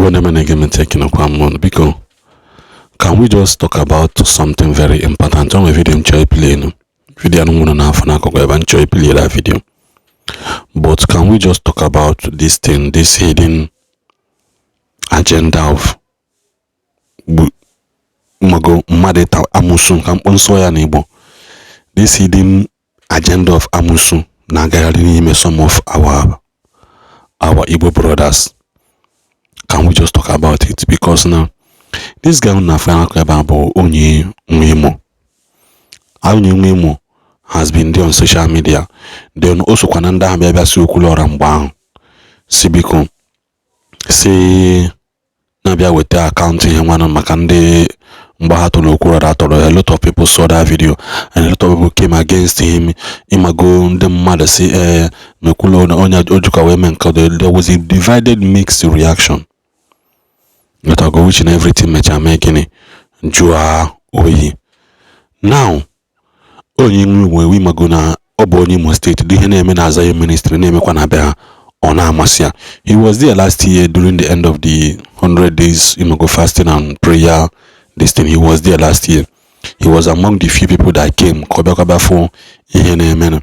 Igbo ndị na-ege m ntị, ekenekwa m unu. Biko, can we just talk about something very important? O nwere video m chọrọ iplay nụ, video anụ nwụrụ n'afọ n'akụkụ ebe m chọrọ iplay that video, but can we just talk about this thing, this hidden agenda of mmago mmadụ ịta amụsụ, ka mkpọ nsọ ya n'Igbo, this hidden agenda of amụsụ na-agagharị n'ime some of our Igbo brothers? Can we just talk about it? Because now this guy na-afọ n'akụkụ ebe a bụ onye nwe Imo. Onye nwe Imo has been there on social media. Then o sokwa na ndị ahụ bịa bịa si Okwuluọra mgbe ahụ, si biko, si na-abịa weta account ihe nwanụ maka ndị mgbe ha tụrụ Okwuluọra atọrọ. A lot of people saw that video and a lot of people came against him. Ịmago, ndị mmadụ si ee na Okwuluọra onye ojikwa wee mee nke. There was a divided, mixed reaction. But go which and everything mechaa mee gịnị, jụọ oyi. Now onye nwe nwe, ịmago na ọ bụ onye Imo Steeti dị, ihe na-eme na Zion Ministry na-emekwa na be ha, ọ na-amasị ya. He was there last year during the end of the 100 days, ịmago, fasting and prayer, this thing. He was there last year. He was among the few people that came ka ọ bịakwa bịa fụ ihe na-emenụ,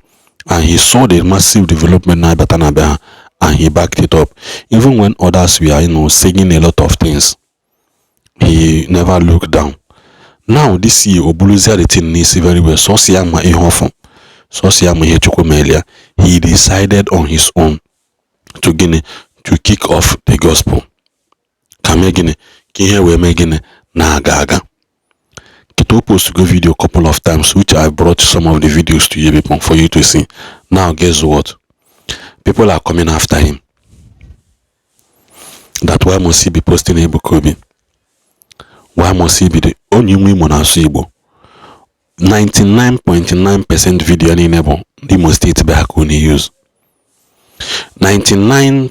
and he saw the massive development na-abịata na be ha, and he backed it up even when others were saying a lot of things. He never looked down. Now this year, o buruzie the thing n'isi very well. Sọsọ ya ma ihe ọfụ, sọsọ ya ma ihe Chukwu melia. He decided on his own to gịnị, to kick off the gospel, ka mee gịnị, ka ihe wee mee gịnị, na-aga aga. Kịta o post go video couple of times, which I brought some of the videos to you people for you to see. Now guess what? People are coming after him that why must he be posting Ebuka Obi? Why must he be the onye nwe Imo na-asụ Igbo? 99.9% video niile bụ ndị Imo Steeti be ha ka ọ na-use. 99%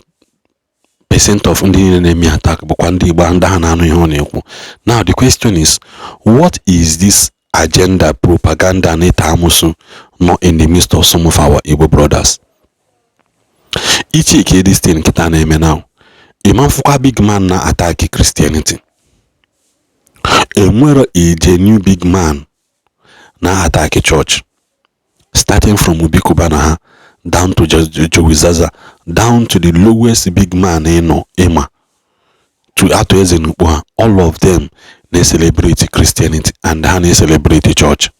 of ndị niile na-eme attack bụkwa ndị Igbo, ndị ha na-anụ ihe ọ na-ekwu. Now the question is, what is this agenda, propaganda na ịta amụsụ nọ in the midst of some of our Igbo brothers? Iche this thing nkịta na-eme now, ịma mfụkwa big man na attack Christianity. Enwero a genuine big man na attack church, starting from Obi Cubana ha down to Jowizaza, down to the lowest big man ịnọ ịma to atụ eze n'ukpu ha. All of them na-celebrate Christianity and ha na-celebrate church.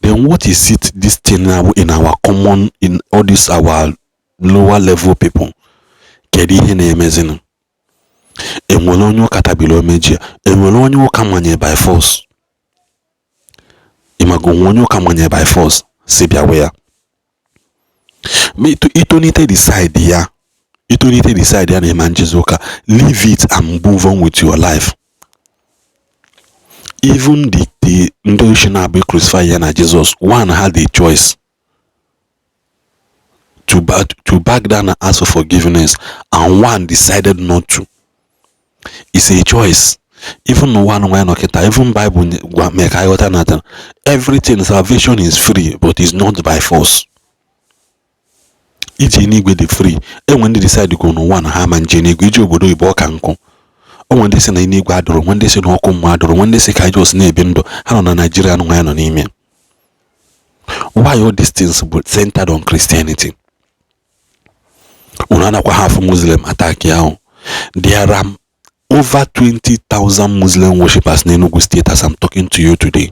Then what is it, this thing now in our common, in all these our lower level people? Kedu ihe na-emezinụ? Enwere onye ụka tabiri omeji ya? Enwere onye ụka manye by force? Ịmago, nwe onye ụka manye by force si bịawa ya itonite decide ya, itonite decide ya na-eme njezi ụka. Leave it and move on with your life. Even the ndị ochi na-abụ crucify ya na Jesus, one had a choice to back down and ask for forgiveness, and one decided not to. It's a choice. Even n'ụwa nwa nọ kịta, even Bible gwa mee ka anyị ghọta na everything, salvation is free, but it's not by force. Ije n'igwe dị free. Enwe ndị decide go n'ụwa na ha ma nje n'igwe, ije obodo oyibo ọka nkụ. Onwe ndị sị na n'igwe adụrụ, nwe ndị sị na ọkụ mmụọ adụrụ, nwe ndị sị ka anyị just na-ebi ndụ ha nọ na Naijiria nwa ya nọ n'ime. Why all these things bụ centered on Christianity? Unu anakwa ha afụ Muslim attack ya ahụ. There are over 20,000 Muslim worshippers in Enugu State as I'm talking to you today,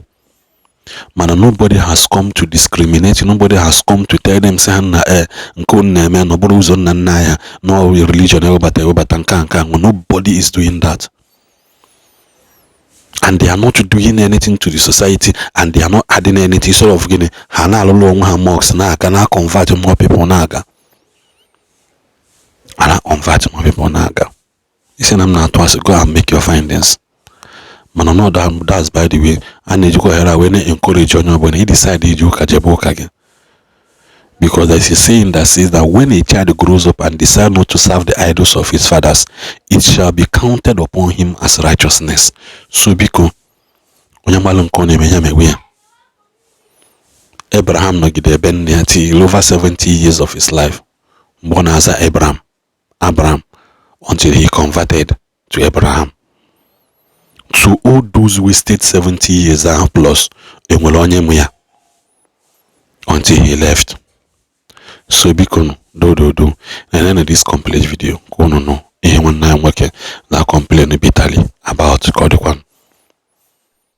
mana nobody has come to discriminate. Nobody has come to tell them, say ha na ee, nke unu na-eme na ọ bụrụ ụzọ nna nna ya na religion ewebata ewebata nke a nke a. Nobody is doing that, and they are not doing anything to the society, and they are not adding anything. Sort of gịnị, ha na-alụlụ onwe ha mosques, na-aga na convert more people, na-aga ana convert more people, na-aga. Isi na m na-atụ asị, go and make your findings. Mana no, that's by the way. A na-ejikwa ohere a wee na-encourage onye ọbụla i decide iji ụka jebe ụka gị, because there is a saying that says that when a child grows up and decide not to serve the idols of his fathers, it shall be counted upon him as righteousness. So biko, onye mmalụ nke ọ na-eme ya mewe ya. Abraham nọgide ebe nne ya till over 70 years of his life mgbe ọ na-aza Abraham, Abraham, until he converted. to Abraham. To all those wasted 70 years ahụ plus, enwere onye mụ ya until he left. So biko nụ, dododo na this complete video ka unu nụ ihe nwanne anyị nwoke na complain bitterly about. Ka ọ dịkwa.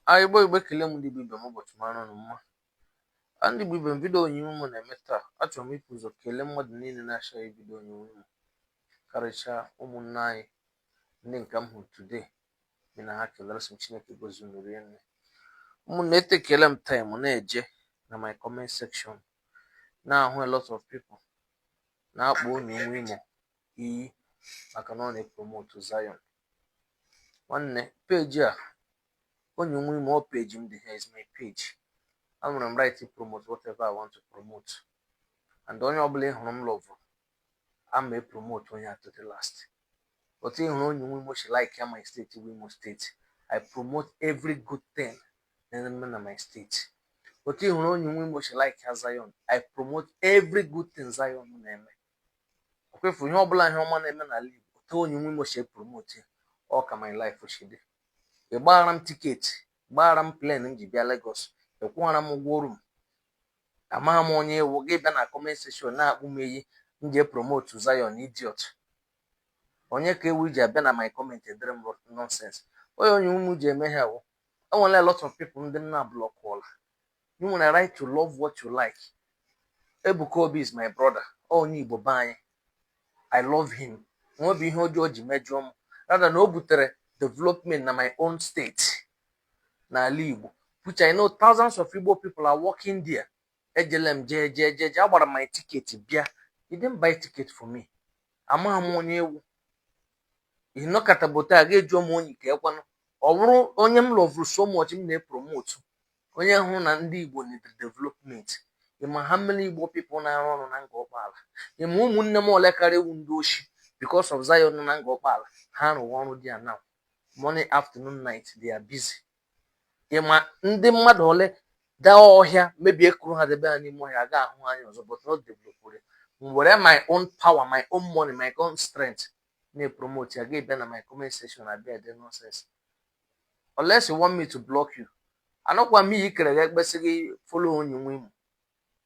A Igbo, Igbo, ekele m. Ndị Igbo ibe m, ụbọchị mara unu mma. A ndị Igbo ibe m, video onyinye m na-eme taa, achọrọ m ipu ụzọ kelee mmadụ niile na-achaghị video onyinye m, karịchaa ụmụnne anyị ndị nke m hụrụ today bi na ha kelere. Sị m Chineke gozie unu rinne. Ụmụnne, etekele m time na-eje na my comment section na-ahụ a lot of people na-akpọ unu ụmụ Imo iyi maka na ọ na-epromote Zion. Nwanne, page a onye nwe Imo, ọ page m dị here is my page. Enwere m right to promote whatever I want to promote, and onye ọbụla ị hụrụ m love, ama e promote onye a to the last. But ị hụrụ onye nwe Imo shi like ya, my state bụ Imo State. I promote every good thing na-eme na my state. But ị hụrụ onye nwe Imo shi like ya Zion, I promote every good thing Zion na-eme. Okwefu ihe ọbụla, ihe ọma na-eme n'ala Igbo, otu onye nwe Imo shi promote ya, ọ ka my life shi dị. Ị gbaghara m ticket, gbaghara m plane m ji bịa Lagos, ị kwụghara m ụgwọ room, amaghị m onye ewu gị bịa na comment section na-akpụ m iyi m ji promote Zion. Idiot, onye ka ewu ji abịa na my comment edere m nonsense? Onye ụmụ ji eme ha wụ, enwere a lot of people ndị m na-ablockụọla. You nwere right to love what you like. Ebuka Obi is my brother, onye Igbo be anyị. I love him. Nwebi ihe ọjọọ o ji mejọọ m, rather na o butere development na my own state n'ala Igbo, which I know thousands of Igbo people are working there. Ejele m jee jee jee jee, agbara my ticket bịa. You didn't buy ticket for me. Amaghị m onye ewu ịnọkọta taa ga-ejuo m onye ka ekwanụ. Ọ bụrụ onye m loverụ so much, m na-epromote onye hụ na ndị Igbo need development. Ịma ha many Igbo people na-arụ ọrụ na Nga Ọkpala? Ịma ụmụnne m ole karịa ewu ndị oshi because of Zion nọ na Nga Ọkpala? Ha rụwa ọrụ dị ya now, morning, afternoon, night, they are busy. Ịma ndị mmadụ ole daa ọhịa mebie kuru ha debe ha n'ime ọhịa aga ahụ anya ọzọ, but not develop. M were my own power, my own money, my own strength na-epromote ya, ga-ebịa na my comment section abịa ede nonsense. Unless you want me to block you. Anọkwa m iyi kere gị ekpesị gị follow onye nwe Imo,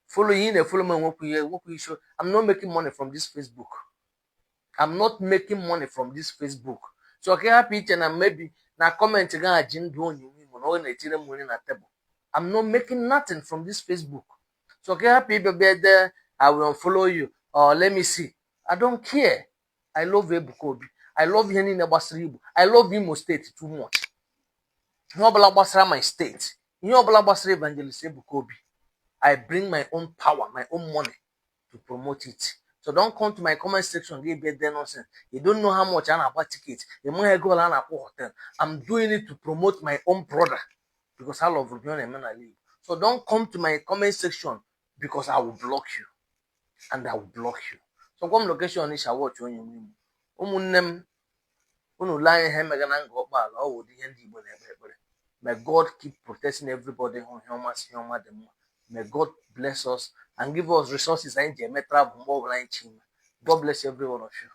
follow ihe ị na-efollow m. Enwekwu ihe, enwekwu issue. I'm not making money from this Facebook. I'm not making money from this Facebook. So ka ị hapụ iche na maybe na comment gị ji ndụ onye nwe Imo na ọ na-etire m nri na tebụl. I'm not making nothing from this Facebook. So ka ị hapụ ịbịa bịa dee "I will unfollow you" or let me see. I don't care. I love Ebuka Obi. I love ihe niile gbasara Igbo. I love Imo State too much. Ihe ọbụla gbasara my state, ihe ọbụla gbasara Evangelist Ebuka Obi, I bring my own power, my own money to promote it. So don't come to my comment section gị bịa dee nonsense. You don't know how much a na-agba ticket. Ị maghị ego ole a na-akwụ hotel. I'm doing it to promote my own brother because I love ihe ọ na-eme n'ala Igbo. So don't come to my comment section because I will block you, and I will block you. So gwa m location isha watch onye nwe Imo. Ụmụnne m, unu lee anya ihe emega na Nga Ọkpala. Ọ wụ ụdị ihe ndị Igbo na-ekpe ekpere. May God keep protecting everybody. Hụ ihe ọma, si ihe ọma dị mma. May God bless us and give us resources anyị ji eme travel mgbe ọbụla anyị chi ime. God bless every one of you.